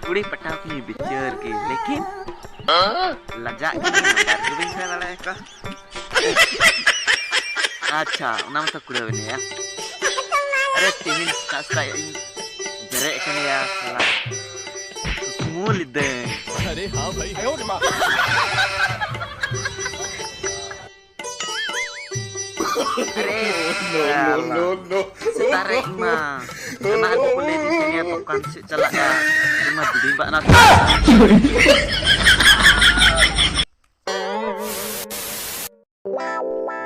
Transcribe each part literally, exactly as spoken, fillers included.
ᱠᱩᱲᱤ ᱯᱟᱴᱟᱣ ᱠᱤᱧ ᱵᱤᱪᱟᱹᱨ ᱜᱮ, ᱞᱮᱠᱤᱱ ᱞᱟᱡᱟᱜ ᱠᱟᱹᱱᱟᱹᱧ, ᱱᱟᱢᱵᱟᱨ ᱜᱮ ᱵᱟᱹᱧ ᱠᱚᱭ ᱫᱟᱲᱮᱭᱟᱠᱚᱣᱟ᱾ ᱟᱪᱪᱷᱟ, ᱚᱱᱟ ᱢᱟᱛᱚ ᱠᱩᱲᱟᱹᱣ ᱮᱱ ᱜᱮᱭᱟ᱾ ᱟᱨᱮ, ᱛᱮᱦᱮᱧ ᱥᱮᱛᱟᱜ ᱥᱮᱛᱟᱜ ᱤᱧ ᱵᱮᱨᱮᱫ ᱠᱟᱱᱟ ᱭᱟ, ᱥᱟᱞᱟ᱾ ᱠᱩᱠᱢᱩ ᱞᱤᱫᱟᱹᱧ᱾ ᱟᱨᱮ ᱦᱟᱸ ᱵᱷᱟᱭ᱾ ᱟᱨᱮ, ᱥᱟᱞᱟ᱾ ᱥᱮᱛᱟᱜ ᱨᱮ ᱤᱧ ᱢᱟ ᱡᱟᱦᱟᱱᱟᱜ ᱜᱮᱠᱚ ᱞᱟᱹᱭ ᱫᱤᱧ ᱛᱟᱦᱮᱸ, ᱫᱚᱠᱟᱱ ᱥᱮᱫ ᱪᱟᱞᱟᱜᱼᱟ, ᱤᱧ ᱢᱟ ᱵᱤᱲᱤ ᱵᱟᱜ ᱱᱟ᱾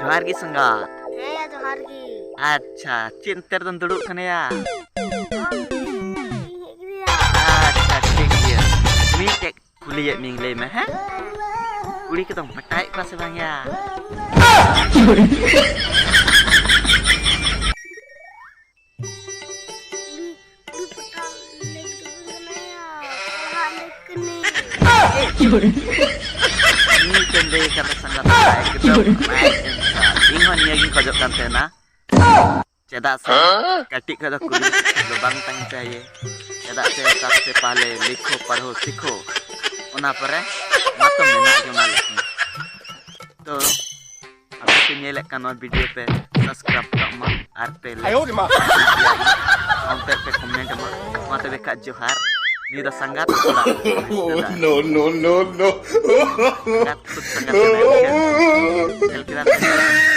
ᱡᱚᱦᱟᱨ ᱜᱮ ᱥᱟᱸᱜᱟᱛ᱾ ᱦᱮᱸ ᱭᱟ, ᱡᱚᱦᱟᱨ ᱜᱮ᱾ ᱟᱪᱪᱷᱟ, ᱪᱮᱫ ᱱᱚᱛᱮ ᱨᱮᱫᱚᱢ ᱫᱩᱲᱩᱵ ᱠᱟᱱᱟ ᱭᱟ? ᱤᱧ ᱦᱮᱡ ᱠᱟᱱᱟ ᱭᱟ᱾ ᱟᱪᱪᱷᱟ, ᱴᱷᱤᱠ ᱜᱮᱭᱟ᱾ ᱢᱤᱫᱴᱮᱡ ᱠᱩᱞᱤᱭᱮᱫ ᱢᱤᱭᱟᱹᱧ, ᱞᱟᱹᱭ ᱢᱮ, ᱦᱮᱸ? ᱠᱩᱲᱤ ᱠᱚᱫᱚᱢ ᱯᱟᱴᱟᱭᱮᱫ ᱠᱚᱣᱟ ᱥᱮ ᱵᱟᱝ ᱭᱟ? ᱩᱱᱤ, ᱩᱱᱤ ᱯᱟᱴᱟ ᱞᱟᱹᱜᱤᱫ ᱫᱚ ᱵᱟᱹᱧ ᱠᱟᱱᱟᱭᱟ, ᱯᱟᱲᱦᱟᱜ ᱞᱟᱹᱜᱤᱫ ᱠᱟᱹᱱᱟᱹᱧ᱾ ᱱᱤᱭᱟᱹ ᱪᱮᱫ ᱮᱢ ᱞᱟᱹᱭ ᱠᱟᱫᱟ ᱥᱟᱸᱜᱟᱛ? ᱮᱠᱫᱚᱢ right answer. ᱤᱧ ᱦᱚᱸ ᱱᱤᱭᱟᱹ ᱜᱤᱧ ᱠᱷᱚᱡᱚᱜ ᱠᱟᱱ ᱛᱟᱦᱮᱱᱟ᱾ ᱪᱮᱫᱟᱜ ᱥᱮ ᱠᱟᱹᱴᱤᱡ ᱠᱷᱚᱡ ᱫᱚ ᱠᱩᱲᱤ ᱫᱚ ᱵᱟᱝ ᱛᱟᱦᱮᱸ ᱪᱟᱦᱤᱭᱮ᱾ ᱪᱮᱫᱟᱜ ᱥᱮ ᱥᱟᱵᱥᱮ ᱯᱟᱦᱞᱮ ᱞᱤᱠᱷᱳ ᱯᱟᱲᱦᱳ ᱥᱤᱠᱷᱳ, ᱚᱱᱟ ᱯᱚᱨᱮ ᱢᱟ ᱛᱚ ᱢᱮᱱᱟᱜ ᱜᱮ ᱢᱟ ᱞᱮᱠᱤᱱ᱾ ᱛᱚ ᱟᱯᱮ ᱯᱮ ᱧᱮᱞᱮᱫ ᱠᱟᱱ ᱱᱚᱣᱟ video ᱯᱮ subscribe ᱠᱟᱜ ᱢᱟ ᱟᱨ ᱯᱮ like ᱟᱭᱳ ᱨᱮ ᱢᱟ᱾ ᱚᱱᱛᱮ ᱯᱮ comment ᱢᱟ᱾ ᱢᱟ ᱛᱚᱵᱮ ᱠᱷᱟᱡ ᱡᱚᱦᱟᱨ᱾ ᱱᱤᱭᱟᱹ ᱫᱚ ᱥᱟᱸᱜᱟᱛ ᱠᱚᱲᱟ᱾ No, no, no, no. ᱥᱟᱸᱜᱟᱛ ᱠᱷᱩᱫ ᱥᱟᱸᱜᱟᱛ ᱠᱟᱱᱟᱭ᱾ ᱧᱮᱞ ᱠᱮᱫᱟ ᱯᱮ?